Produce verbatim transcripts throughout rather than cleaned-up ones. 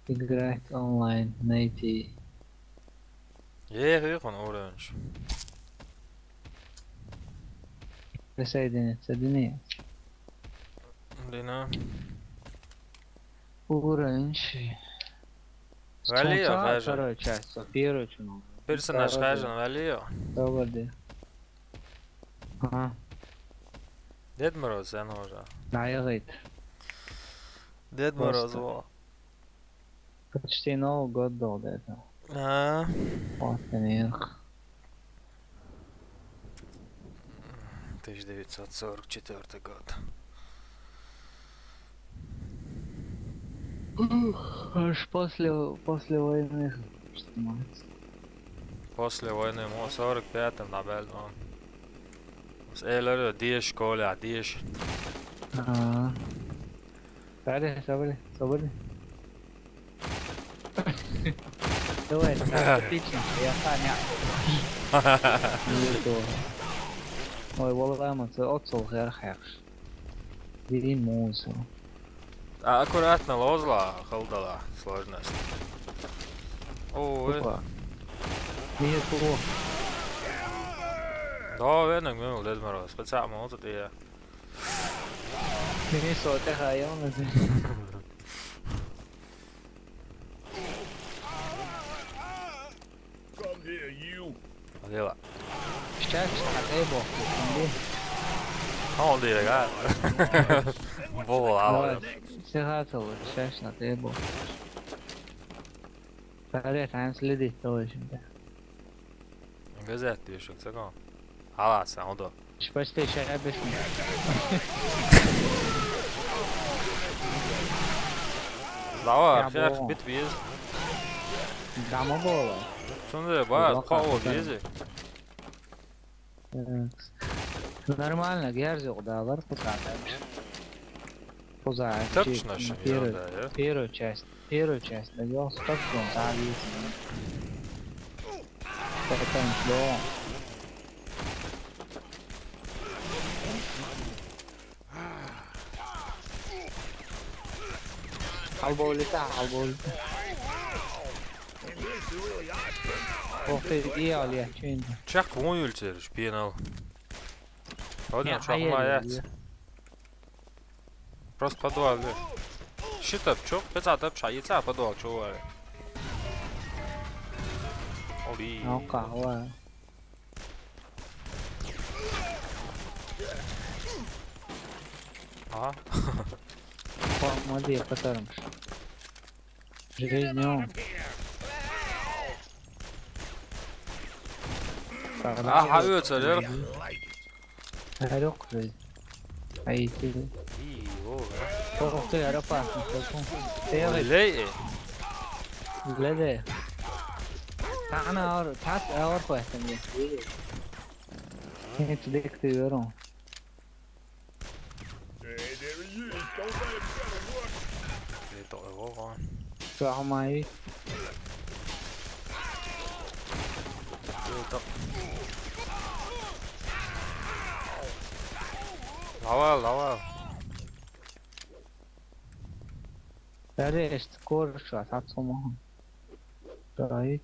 Играть онлайн, найти. Ехай, он уровень. Присоединиться, дини. Dina. Уровень. Вали, Солнца, хажа. Вторая часть, первая чему. Персонаж Второй. Хажан, вали. Добрый. Ага. Дед Мороз, я нужа. Даягыт. Дед Просто. Мороз, во. Почти Новый год был до этого. А, Вот, наверх. Тысяча девятьсот сорок четвёртый год. Аж после, после войны снимается. После войны, мо, сорок пятом на бельдон. С Эллер, деш, Коля, деш. А. Давай, собери, собери. Давай, так, типично, я Саня. Ой, валлай, ма, це оцол герхекш. Дин музу. А, аккуратно лозла, холдала, сложность. О, э, Опа. Нет, о. Да, венок мыл, Дед Мороз, специально молодец, я. Мені сотега, я не знаю. Come here, you. Дела. Щас, а дай Бог, иди. А он дирек, а? Бол, а, Давай, все готовы, щас, а дай Бог. Привет, I'm следить, точно, да. Газет пишет, цикл. Ала, сам, удо. Почти ща я бешен. Давай, Я хер, бол. Бит биз. Дамо было. Шунда, ба, Ула пау хатан. Бизи. Нормально, герзи удалар куда дальше. Куда? Точно, что Первую, да, я? первую часть. Первую часть довёл, стоп, он завис. Потом что? Алболита, алболита. Ох ты, и алия, что это? Чак вон өлчер, шпинал. Вот Не, он, чак аяли, маяц. я. Просто подвал, да. Щит ап, чё? Пецат ап, ша, яйца подвал, чё, варе? Оли. Ну-ка, ладно. А? Помоги, которым. Жизнь. Aha, ölçeler. Her yok жизнь. Ay, İyi, o. çok şey yapar. Çok şey. Öyle. Öyle de. Sana ağır, tas ağır koyasın ya. Hiç bekliyorum. Hey, there he is. Don't let him get a look. Eto, evo, on. Rahmai. Eto. Lava, lava. Rest, короче, отцом. Стоит.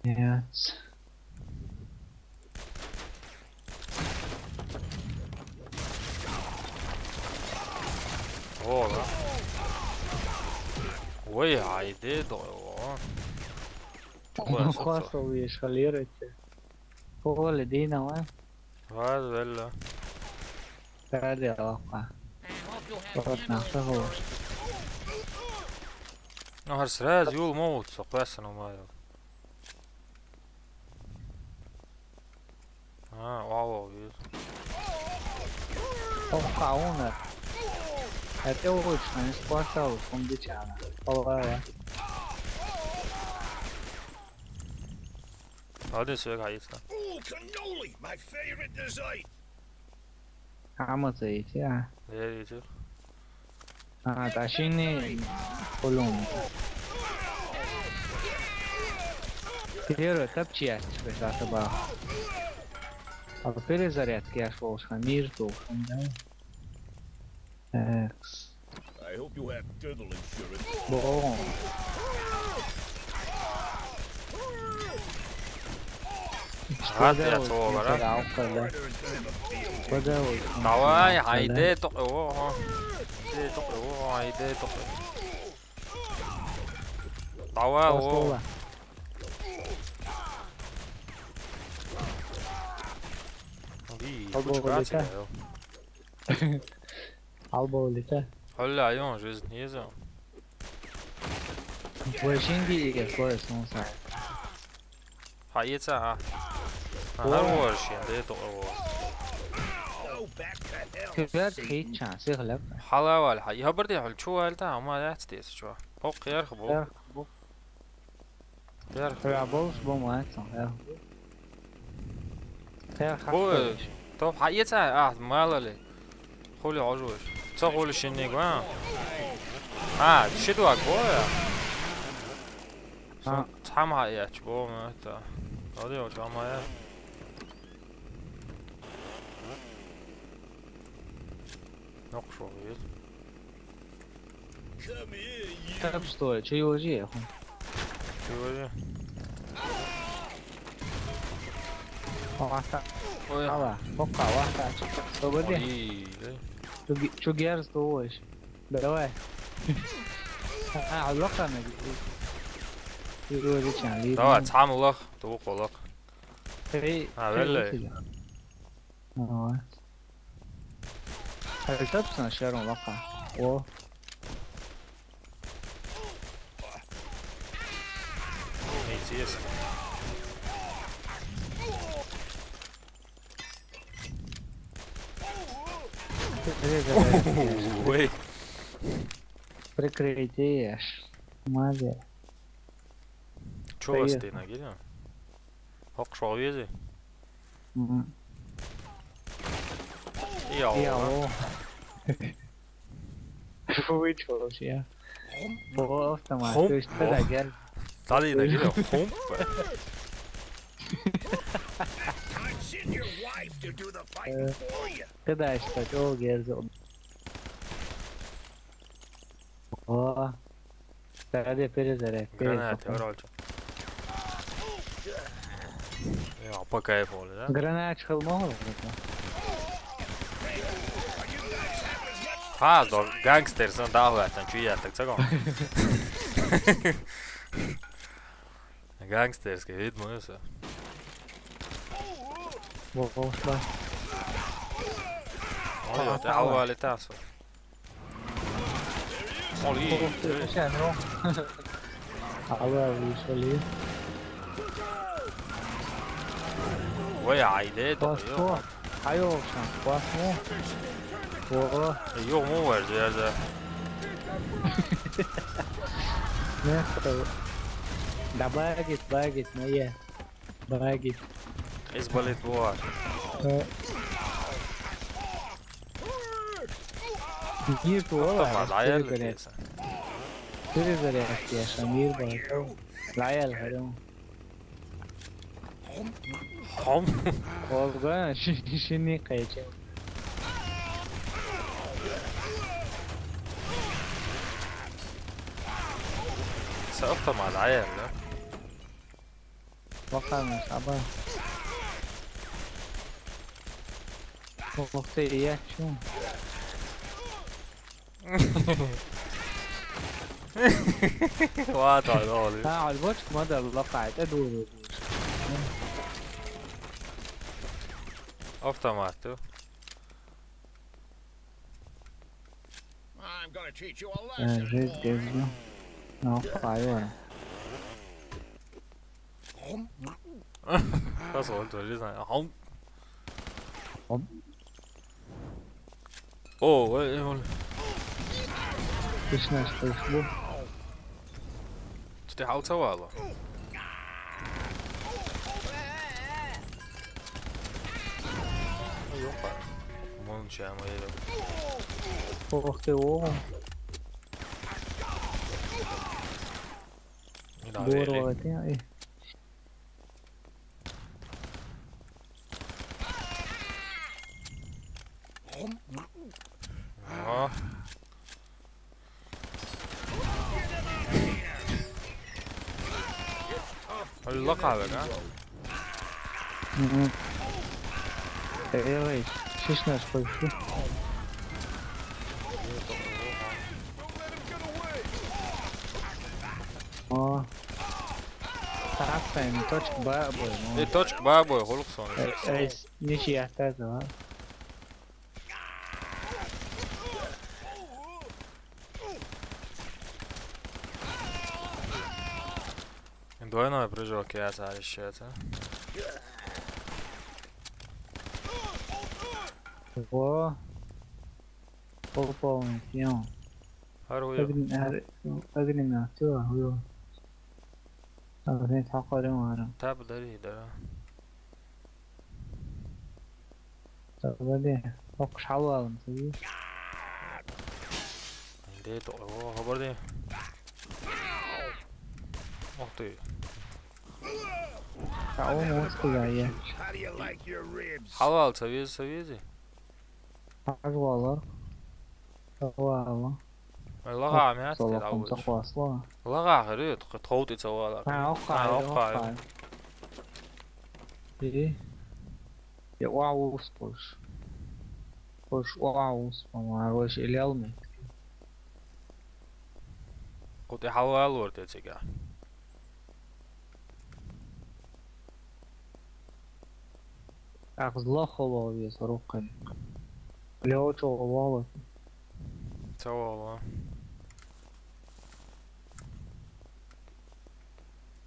Нет. O, da. Oy, haydi, do. Ну, классно вы шалируете. Коли Дина, а? Vaz, valla. Hadi, Аллаха. Вот нахуй. Ну, har сразу yol молот, соқпасын, умаю. А, вау, вау, вижу. Ох, а он это. Это очень не спасал, он бичана. Полая. Hadi, söyle, hayırsa. Ooh, cannoli, my favorite dessert. Ama zeyt ya. Nereye gidiyor? А, тащини кулум. Первый топчи, пришла собака. А перезарядки я шел, мир тулшин, да? Экс. I hope you have dental insurance. Богу. Гад яц уугаараа. Богу. Давай, хайдэ ток уугаа. Хайдэ ток уугаа, хайдэ ток. Давай уу. Ой, Албо кучка улица. ацаа. Албо улица. Холли аюун жизнь еза. Вэшинги и слой смуса. Ха, яца, а. Ага, уурши, дэ ток уу. Oh, back to hell. Кюбер хит чан сихлеп. Халавал, ха, ябарди хол чуал та, ама яц дэс чуа. Хок ярх бу. Ярх бу. Ярх. Раболс бу мац. Ярх. Ярх. Бу, топ, ха, яца, а, мало ли. Хули ожуш. Цо хули шинник, а? А, шидвак, бу, я? А. Цам ха яч, бу, ма, та. Оди, о, цам ха я. Нок шо, вид. Come here, you. Так что, чё его же? Чего? Ваха. Ой. Ава. Пока ваха. Что бы? Ой, ой. Чугерс то. Давай. А, лоха на. Его же чан ли. Давай, цам лох, ту холок. Эй. А, велле. Давай. Эй, собственно, шерон лоха. О. Интересно. Прикрытие. Ой. Прикрытие. Молодец. Чё вас Привет. Ты на гире? Хок шо вези? Мгм. И ау. И ау. Вычел я. О, автомат. Хоп. То есть, когда гер. Дали на гире? Хумп. I've sent your wife to do the fighting for you. Когда что, о, герзо. О. Тогда перезарядка. Гранат, оролчо. Я, по кайфу, да? Гранат шхылмагъал. Ха, до гангстер сан да хватан, чё я так цагом. Гангстерский вид мой всё. Во, во, да. Ой, я, ты авали тасо. Оли. Сейчас, ну. Ала вышли. Ой, ай, де, то. Пошёл. Ай, овшан, пошёл. О, Ё, му вар, я, да. место. Да багит, багит, моя. Багит. Из болит вар. Э. Мир Автомат, была, ай, перезарядка. да. Перезарядка, я шамир был. Лаял харам. Хом. Олга, ши-, шини кайча. С автомат, ай, да. Вахана, саба. Ох ты, я чу. Ва, да, да, да. А, альбочка, мада, лакай, это дуру. Автомат, ты. I'm gonna teach you a Э, lesson, жесть, boy. дезно. Ну, хайва. Раз он тоже знаю. Хом. Хом. О, ой, ой. Точно, что ж, ну. Ты хаутсавала. Ой, ёпа. Мон чама её. Ох ты, о, Ина здорово, вели. это, э. А. Лакхавега? Мгм. Эй, шишнаш кхуьйсу. О. Тарапсайн, точка Б бой, ну. Э, точка Б бой, гулх сон. Э, э, ничья та да. Двойной прыжок я царища, а? Во. Пополнить, ё. Гьар вуй. Огн-, гьар-, огнемёт, ё, ё. Огнемёт хьакъарин вара. Таб дари, дара. Таб дари. Ох, шалвалым, таби. Де то, о, хабар де. Ох ты. Та о, мос куда я. How do you like your ribs? Хьалвал, цавез, цавези. Хьалвалар. Хьалвала. Ай, лагъа мят, Соло те хъумца давуш. Хвасла. Лагъа гъри, тх-, тховти цавала. А, охай, а, охай. Охай. И? Я уа ус куш. Куш уа ус, по-моему, а, вообще илялми. Кути хьалвал вар те цига. Ахзло холо вес рукъын. Лёчо вало. Цавала.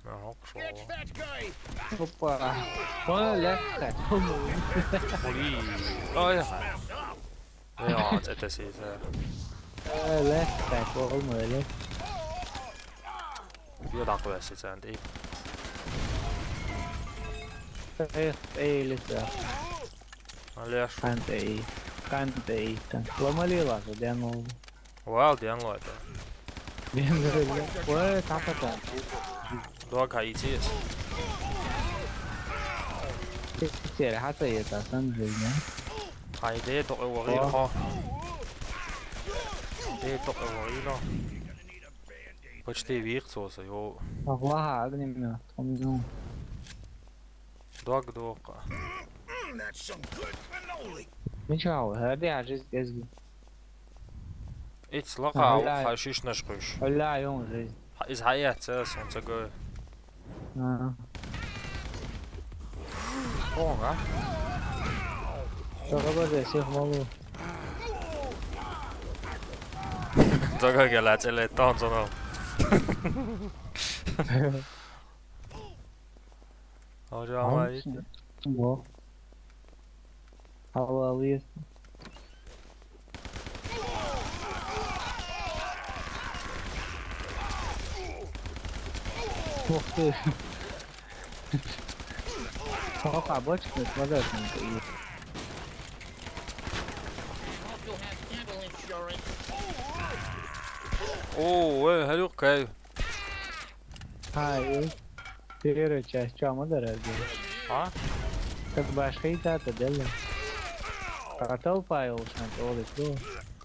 Ага, кушо. Опа. О, легко. Блин. Ой. Ё, это сиза. Э, легко, полно, легко. Ё, такой сиза, анди. Э, э, лица. Алеш. Канте и. Канте и. Ломали лазу, дянул. Вал, дянул это. Дянул. Ой, так это. Дог хаитис. Теперь хата это, сам же, да? Хайде, то его. О. Де, то его. Почти вихсоса, ё. Ага, огнемёт, он, ну. Дог, дог. Ничего, ради, а жизнь без. Ицлаха, ха, шишнаш кхуьш. Алла, ё, жизнь. Из хьаяц, сон цагой. А. О, а? Чё, работает, всех валу. Зага гела, целе, тон, зоно. Ага, ага. Во. Алло, алло, есть. Ух ты. Ага, бочка, смотри, смотри. О, э, харюк кай. Ай, э. Первая часть, чё, мы дорогие? А? Как бы ошибся, это дело. Готов файл, что ли,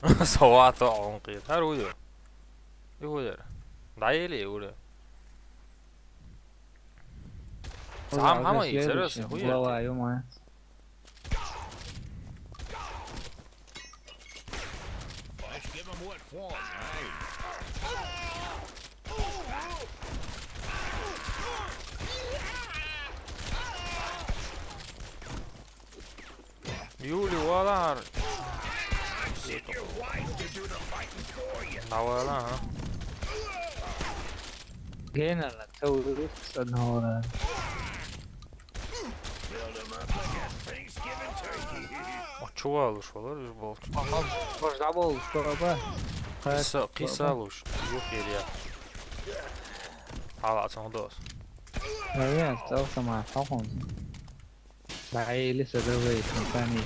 да? Савата он кит. Харую. Югуер. Даели юре. Сам хама интересно, хуя. Глава, ё-моё. Let's give 'em what for, eh? Юли валар. Send your wife to do the fighting for you. Навала, а? Генерал, ты улыбся одного раза. А чё алуш валар, уж болчу? Ага, божда болуш, баба. Киса, киса алуш. Юх, Илья. Ала, ацан дос. Наверное, стал сама, похуй. Да, или садовый, компании.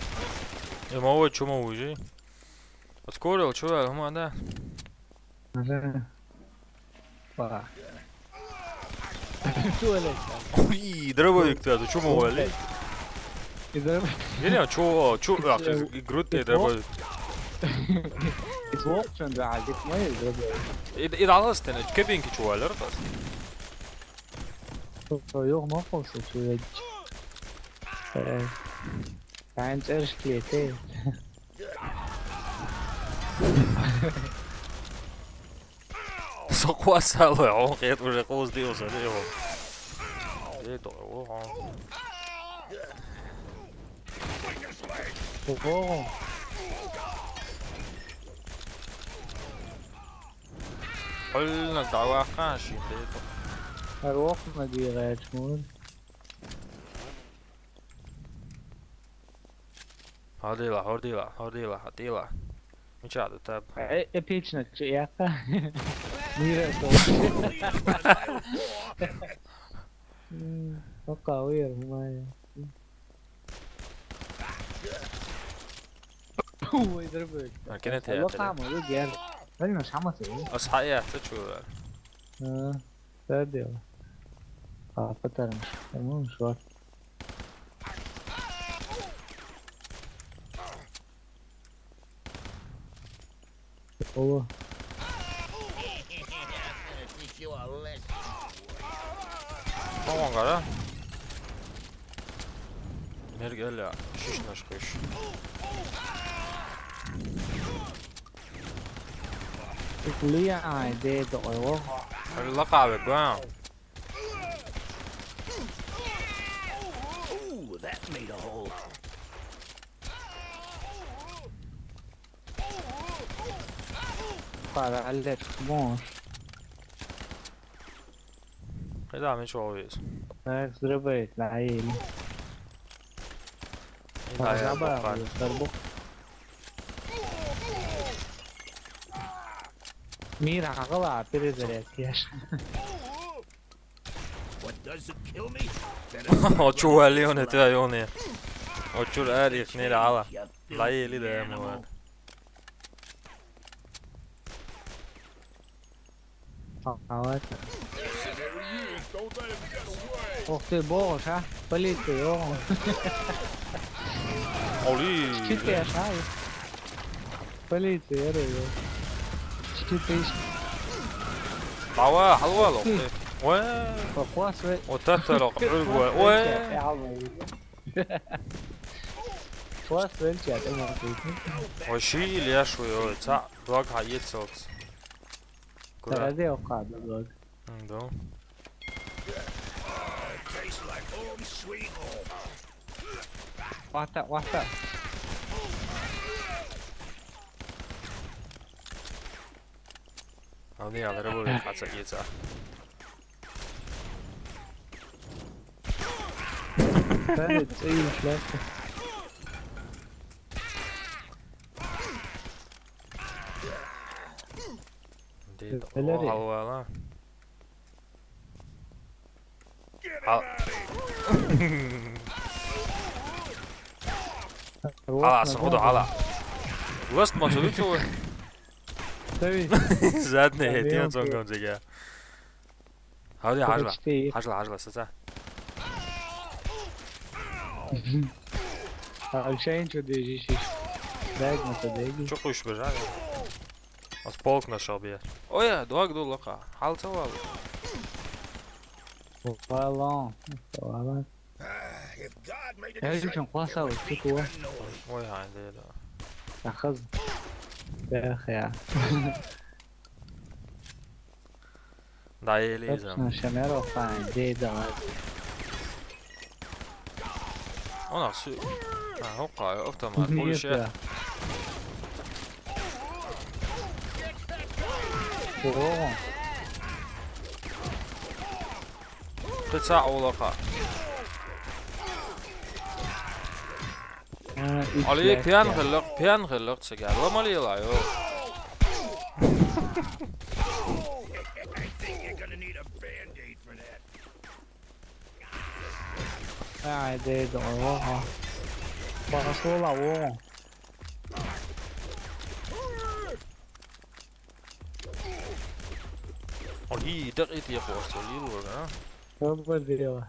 Э, мовой, чё мовой же? Ускорил, чё, а, хама, да? Ага. Па. Туалет. Ой, дробовик ты, а ты чё мовали? И дроб- Не, не, чё, чё, а, ты игру ты дробовик. И слов, чё, да, а здесь мои дробовик. И, и далас ты, кабинки чё, алер, тас? Ё, ё, махуэ сыт уеджэ. Э, ан цӀэрщ летей. Сокъуэсалэ, он къетӀу уже къоздейуэ зэрехъу. КъетӀу, о, о. Ого. Хьулнэ дауахъа ши къетӀу. Арохъумэ ди гъэчмур. Хьордила, хьордила, хьордила, хьатила. Мича да таб. Э, эпично чи яка. Мира то. М, пока уйр, мая. Ой, дробовик. А, кенет я Алло, тэлэ. Хамо, вы гер. Реально, шамасы. А схая, ты чё? А, да, дело. А, патарм. По-моему, швар. Ого. Помогай, да? Мергеля, шишнашкыш. Лия, ай, дед, ой, ого. Лакаве, гуа. Ooh, that made a hole. Para, Alex, bons. Къеда, мин щӀуауи. Эх, взрывает, наели. Мир, акъыл, а, перезарядка, яш. Очу валионе, ты, аюне. Очу ари, не ала. Наели, да, ему. А, а, это. Ух ты, боже, а? Полиция, о. Оли. Читаешь, а? Полиция, я говорю. Читаешь. Бава, халва ло. Ух ты. Уэ. По классу. Вот это ло. Уэ. Класс вэльча, это может быть. Ой, ши или я шуй, ой, ца, благ ха, ецелц. Куда? Ради ока, да, благ. М, да. Вата, вата. А мне надо рыбу, а ца, еца. Дай, эй, шляпка. Дед, Валерий. О, ала, ала. А. Ала, сыгъуду, ала. Лост ма цулицу. Таби. Задне, таби, тима он цонгом зега. Хьэури, хьэжла. Почти. Хьэжла, хьэжла, сэ, сэ. А, Алшейн чё дежишиш? Дай на то деги. Чё хуйш бежали? От полк нашёл бы я. Ой, я, дуак ду лока. Хьал ца вал. Валон. Валон. Эй, чё, класса вот, ты кого? Ой, хай, да, да. Ахаз. Эх, я. Да, Элиза. Точно, Шамеров, а, где это? Она всё. А, опа, автомат. Нет, больше. Да. Ого. Ты ца улака. Али пьян гыллык, пьян гыллык цыгар. Ламали ла, ё. Ай, дед, ого. Пошёл, ого. Али, так и ты хочешь, Али, а? Что бы дело?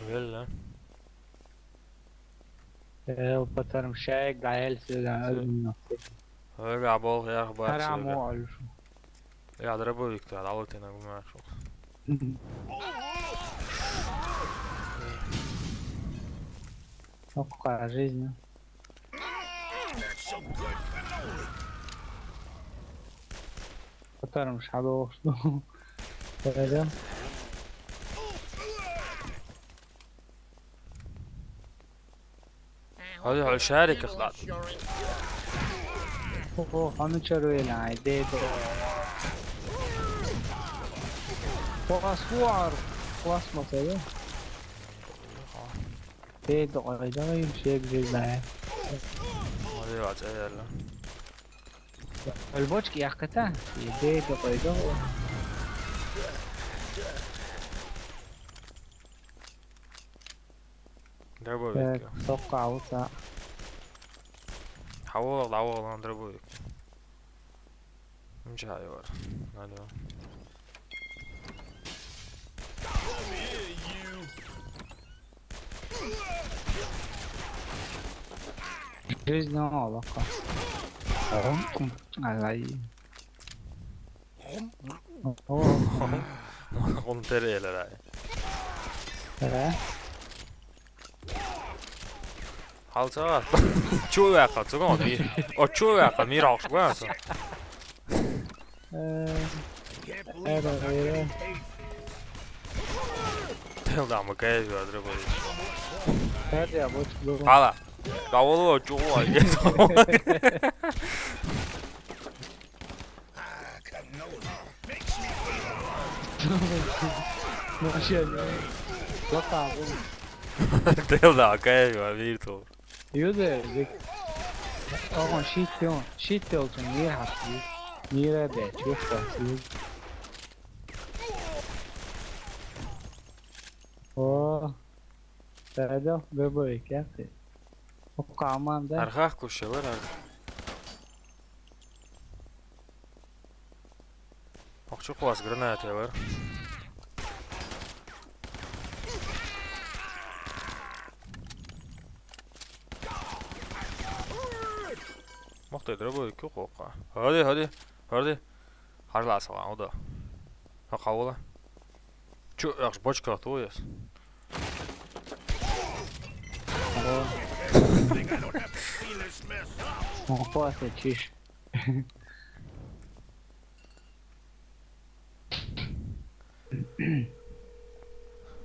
Вела. Э, потом шайк, гаэль, сюда, сюда. Ага, бол, я, бачу, ага. Ара, мо, аль. Я дробовик-то, а вот и на гумашу. Какая жизнь. Которым шадох. Пойдём. Хьо, хьо шарик хлад. О, хьо ну чарвелай, дедо. Класс хуар, класс мотеле. Дедо, айда, им шеб жезай. Молодец, аялла. Альбочки яхката. Дедо, айда. Дробовик. Так, сокка алса. Хавал, хавал, дробовик. Мчай вар. Надо. Жизнь алака. Алай. О. Он терелер ай. Э? Халча. Чу яка, чу гон. О, чу яка, мир ахш гон. Э, эра, эра. Тел да, мы кайф, я другой. Кстати, а вот что. Ала. Каволо, чу, а, Вообще, ну, вот так вот. Тел да, кайф, я вижу. Юзер, бик. Огон шит ён, шит ёлчун, не хапси. Мира бе, чё хапси. О, да, да, бебой, как ты? О, команда. Архах кушевар, архах. Охчу класс гранаталар. Мохтой дробовик кюхоха. Ходи, ходи, ходи. Харласа, уда. Ха, хавла. Чё, ах, бочка твоя. О. Опасный чиш.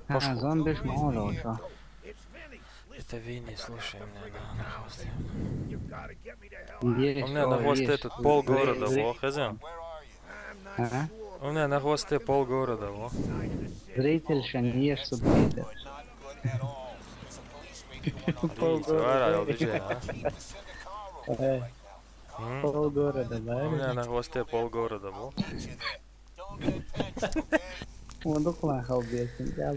А, зомби ж мало, да. Это Винни, слушай меня, да, на хвосте. Есть, у меня на хвосте, есть, тут пол города, есть. Во, хозяин. А? У меня на хвосте пол города, во. Зритель, шаньеш, субтитр. Пол города. Э. М? Пол города, да? У меня на хвосте пол города был. Вон дукла хал бесин, да.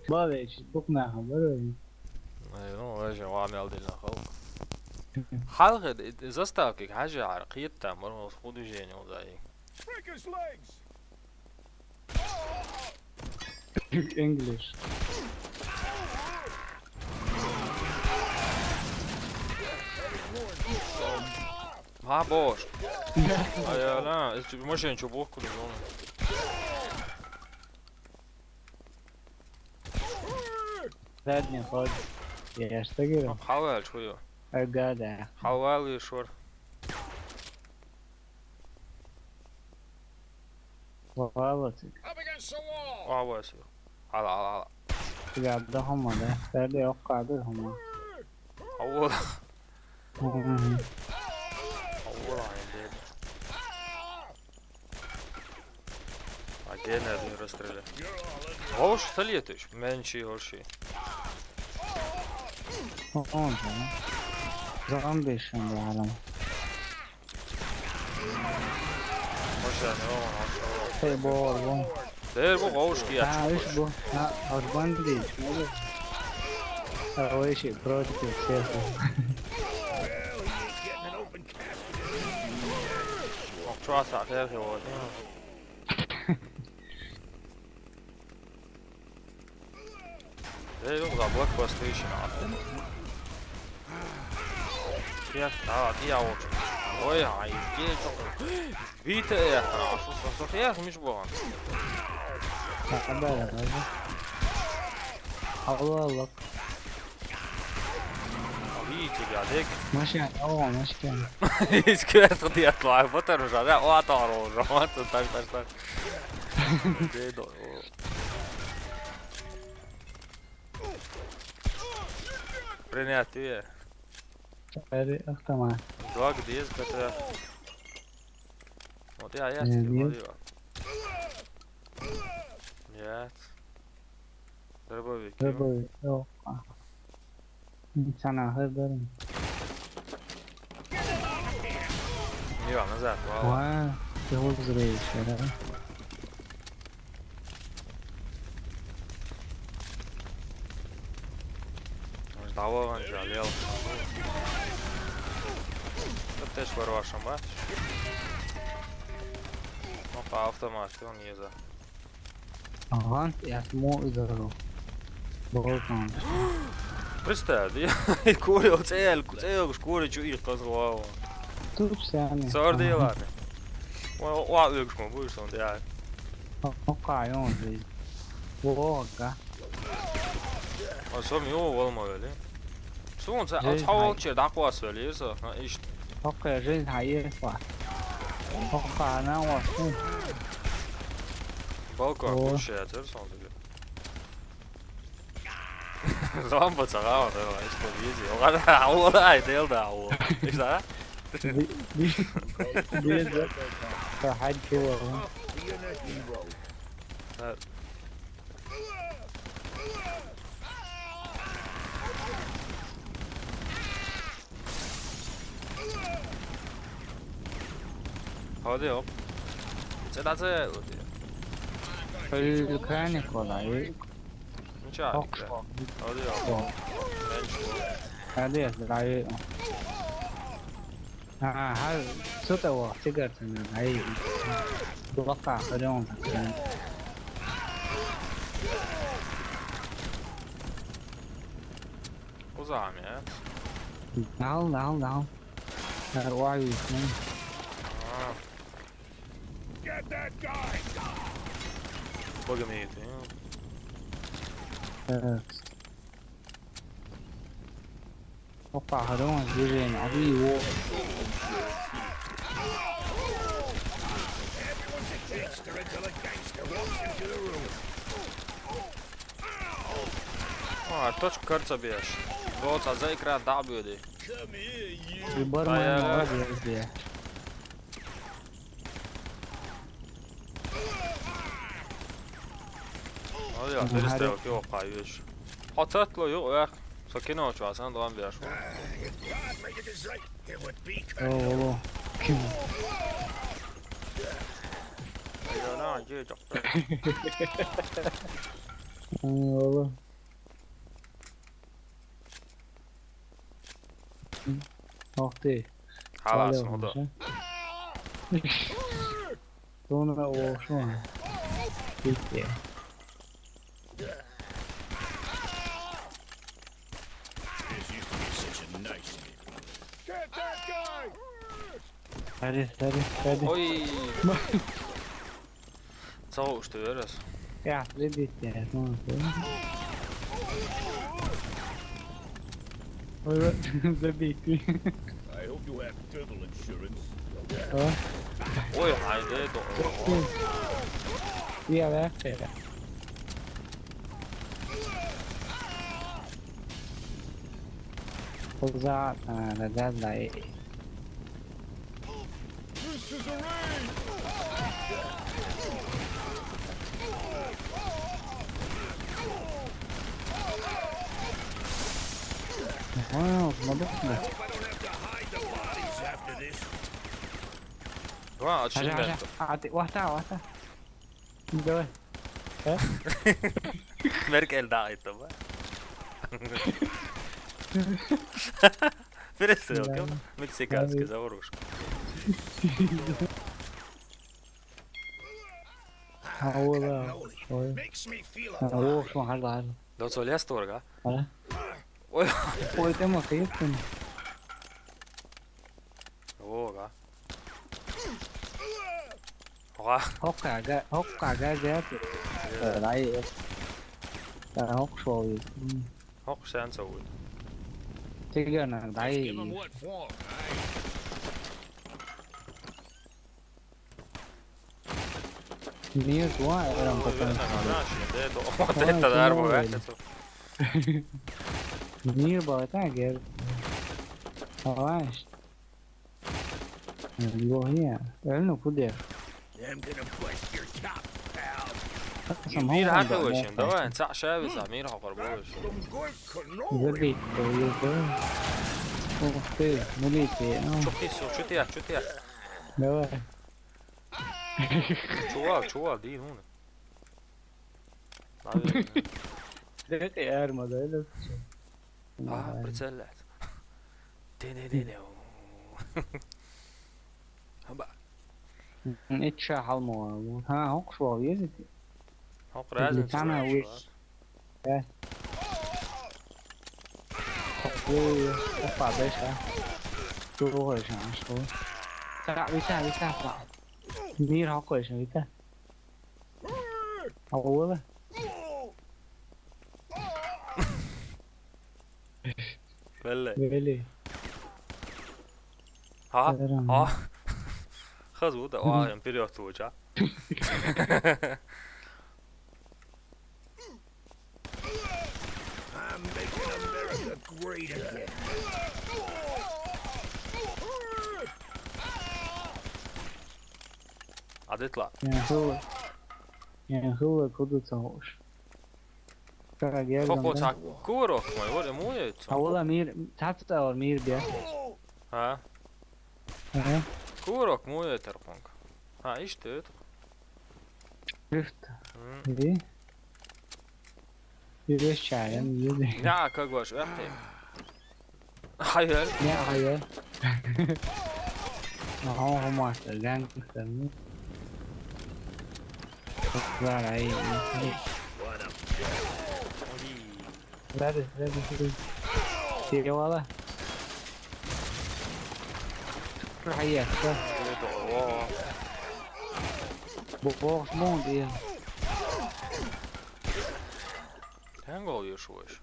Бавеш, дукна хал, бавеш. Ай, ну, уже вам ял дил нахал. Халхы, заставки, хажар, киетта, моргос, художение, узай. English. Ха, бош. Ай, ана, эс чу машин чу бок кулу зона. Задний ход. Я что говорю? Хавал, чую. Ага, да. Хавал и шор. Валатик. Ава су. Ала, ала, ала. Тигә дә һаман, дә. Тәдә юк кадыр һаман. Авыл. Мгм. Авыл инде. А, генә бер стреляй. Һош, салетыш. Менчи һоши. О, о, да. Зомби шунда алам. Эй, бо, бо. Дер бу говушки. А, иш бу. А, арбан ди. А, ой, ши, против всех. Ох, чё, а, сахер, вот. Эй, ну, за блокпосты ещё надо. Я, а, я вот. Ой, ай, где чё? Бита, я, хорошо, сосох, я, миш болгон. Хабар, хабар. Алло, алло. Цугадик. Машина, о, машина. Искверт диатлай, ботар уже, да, о, атаро уже, вот так, так, так. Дедо. Принятие. Ари, автомат. Два, где есть, это? Вот я, я, Э, тебе нет. Говорю. Нет. Дробовик. Дробовик, о, а. Sana hazırım. Yok, назад, valla. Vay, yavuz reis ya. Давай, жалел. Ты ж хорошо, а? Ну, по автомату он не за. Ага, я смотрю. Болтон. Представь, я курил цель, цель шкуре чу их козловал. Тут все они. Сорди ладно. О, о, о, будешь он, да. Окей, он же. Вога. А сам его волновали. Сунца, а Жень, цао хай. Че даквас вели, со, на иш. Окей, жень, хай, ир, фа. Окей, на, о, су. Балко, о. Вообще, это солнце. Зомбо цагаан, давай, что видел. Ладно, а, о, да, и дел, да, о. Ишта? Би, би, би, да. Ха, хай, чего, а? Да. Hadi hop. Sen nasıl öldü? Öldü, kendi kolay. Hiç abi. Çok çok. Hadi hop. Çok. Ben şu. Hadi, hadi. А, ха, что того, цыгар, ай, блока, хрен, хрен. Узами, а? Дал, дал, дал. Нормально, ну. А. Get that guy! Bug'ı mı yedi, ya? Evet. Hoppa, hold on, движение, а ты его. Everyone's a gangster until a gangster walks into the room. А, точка, кажется, бьёшь. Вот, а за экран, да, бьёт. Come here, you. Прибор моя молодец, я. Hadi ya, перестрелки, о, кайыш. Хотят ло, ё, эх. Сакина очу, а сам дом бьёшь. О, о, о. Ким? Ё, на, где это? О, о, о. Ух ты. Халас, Алло, о, да. Маша. Sonra olsun. Bitti. This used to be such a nice neighborhood. Hadi, hadi, hadi. Ой. Цао уж ты раз. Я, ребят, я, ну, ой, забей ты. I hope you have dental insurance. А? Ой, хайде, до. Я, да, это. Куда, а, да, да, да, и This is a raid! Ага, молодец, да. Hope I don't have to hide the bodies after this. Ва, Аша, ачын аша. А ты, вата, вата. Давай. Э? Меркель да айтты ба? Перестрелка. Да. Мексиканский, да, заварушка. А, о, да. Ой. Makes me feel А, о, alive. Что, хар, да. Да, что, лес торга? А? Ой. Ой, ты мой, ты, ты. О, да. Ага. Хоккага, хоккага, да. Э. Э, дай, э. Да, хок шоу. М. Хок шанс ауд. Цигарнаг дӀай. Give him what for, eh? Мир два, эрам потом. Вот это дарба, да, это. Мир балтагер. Давай. Его я. Реально куда? I'm gonna bust your top, pal. Сам Мир هون хьакхавешин, عندك. Давай, цхьа шабиз, Мир хьакхарбовешин. Забить, ух ты, милиция, а. Чу кису, чу тя, чу тя. Давай. Чувал, чувал, дин хун. Дайте арма, да, или? А, прицелять. Де, де, де, де. Хаба. Итша халмо. Ха, хокшвал езит. Хок разница. Самая выше. Да. Хокшвал. Опа, дальше. Другой же, а что? Так, вита, вита, вита. Мир хокой же, вита. А вала? Валлай. Вели. Ха? Барам. Ха? Хазу да, а, вперёд туча. I'm making America great again. Адетла. Я хыл. Я хыл, куда цаош. Как я Хо, хо, да? так, курок мой, вот ему яйцо. А вала мир, тат цаор мир бе. А? Ага. Курок мой тархунг. А, иште это. Шрифт. М. И. И вещаем, люди. Да, как ваш, эх ты. Хайер. Не, а я. Ага, ага, мастер, гангстер, ну. Зара, ай, ай. Ready, ready, ready. Перевала. Проехал. Бокс мон, я. Тэнгол юшуш.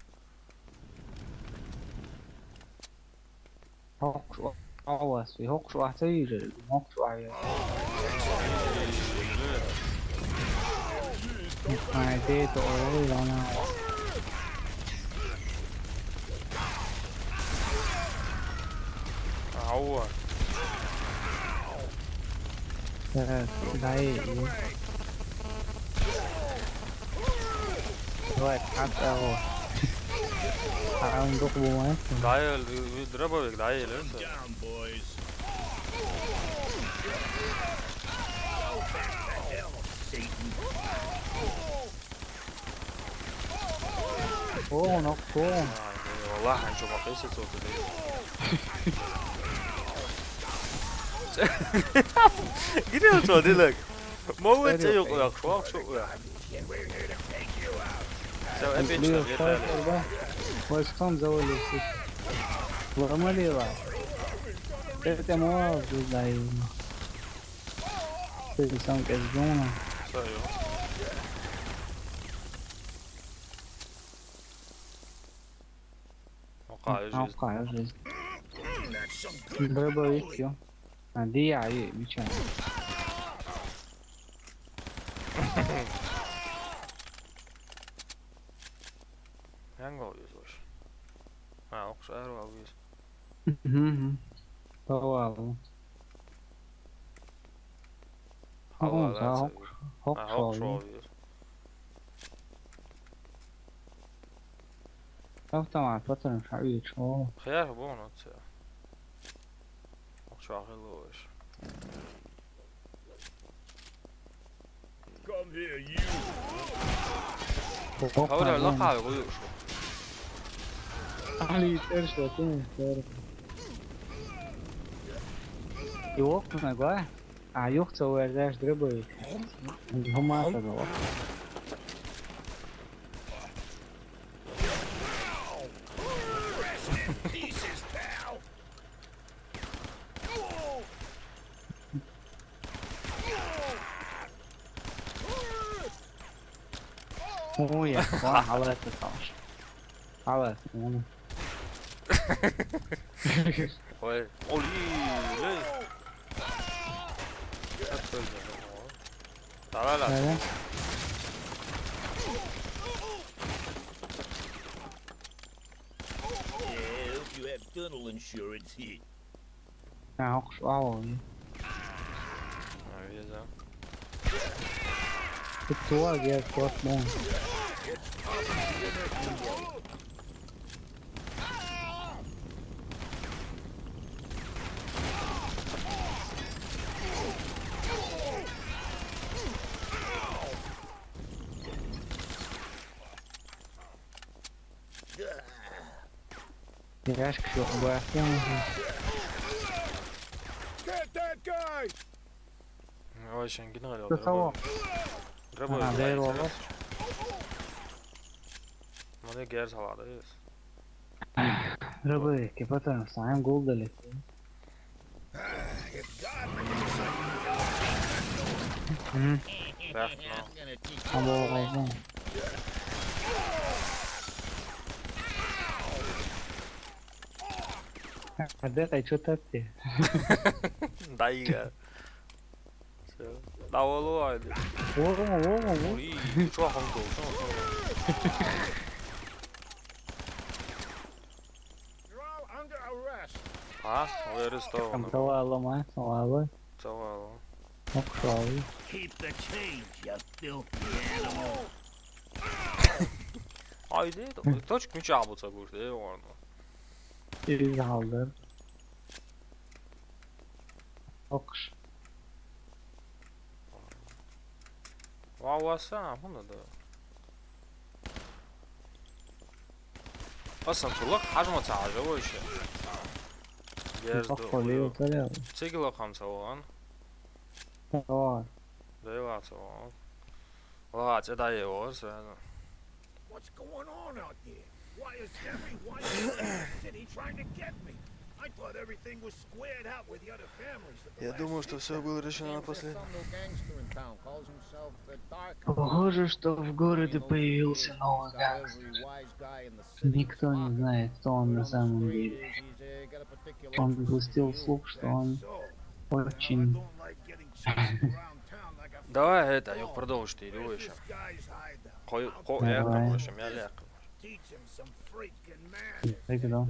Хокш авас, хокш авас, хокш авас. Ай, дэ то ой, лана. Ауа. Э, дай. Давай, как его? А он дух бывает? Дайл, дробовик, дайл. Down, boys. О, он окко. Валлахи, анчо мақиси цоты. Где он цоты, лак? Мовы цей юк, лак, шуак, шуак. Всё, опять что, где-то. Войском завалился. Ломали его. Это мой, дай. Ты сам как зона. Всё, ё. Окей, жизнь. Окей, жизнь. Дробовик, ё. А, ди, а, и, меча. Янгол юз вош. А, окш арвал юз. Мгм. Давай. Хавал, О, да, хок, цей. хок, А, хок шоу. Шоу юз. Автомат, патрон, шаги, шоу. Хияр бон отца. Окш ахил лош. Come here, you. Хавра лакави гуюш. Али, тершло, ты, тершло. И окна, гва? А, юх, цо вердаш, дробовик. Гумата, гва. Pieces, pal. Ой, я, ва, халат, таш. Халат, ну. Qo'y. Oli, le. Давай, la. Давай. Yeah, hope you have dental insurance here. Ha, o'qish, au. Bitti var, gel, korkma. Ящик ещё бахнем. Get that guy! Ой, sen gidin öyle. Tamam. Rabo. Ha, değer olur. Mana ger saladı. Rabo, ¿qué pasa? Sen gol da le. Hı. Bak, no. Ama oldu. Hadi kaç o tatlı. Dayı. Все. Давай, давай. О, о, о, о. Ой, что он тут? You're all under arrest. А? Where is the... Там давай ломай, слава. Давай. Ок, слава. Keep the change, you filthy animal. Haydi, точка мяча bu sefer de, orada. Elini aldı. O'qish. Вау, васа, а, вон надо. Пасан, чулак, хажма цаажа вообще. Дерз ду. Охули, уйо. Цигило хам салган. Давай. Давай, салган. Ва, це дає ор, сразу. What's going on out there? Why is everyone in the city trying to get me? I thought everything was squared out with the other families. Я думаю, что всё было решено на последнем. Похоже, что в городе появился новый гангстер. Никто не знает, кто он на самом деле. Он пустил слух, что он очень... Давай это, я продолжу, ты иду еще. Qo'y, qo'y, давай. Yaqin, qo'shim, ya, yaqin. Peki, tamam.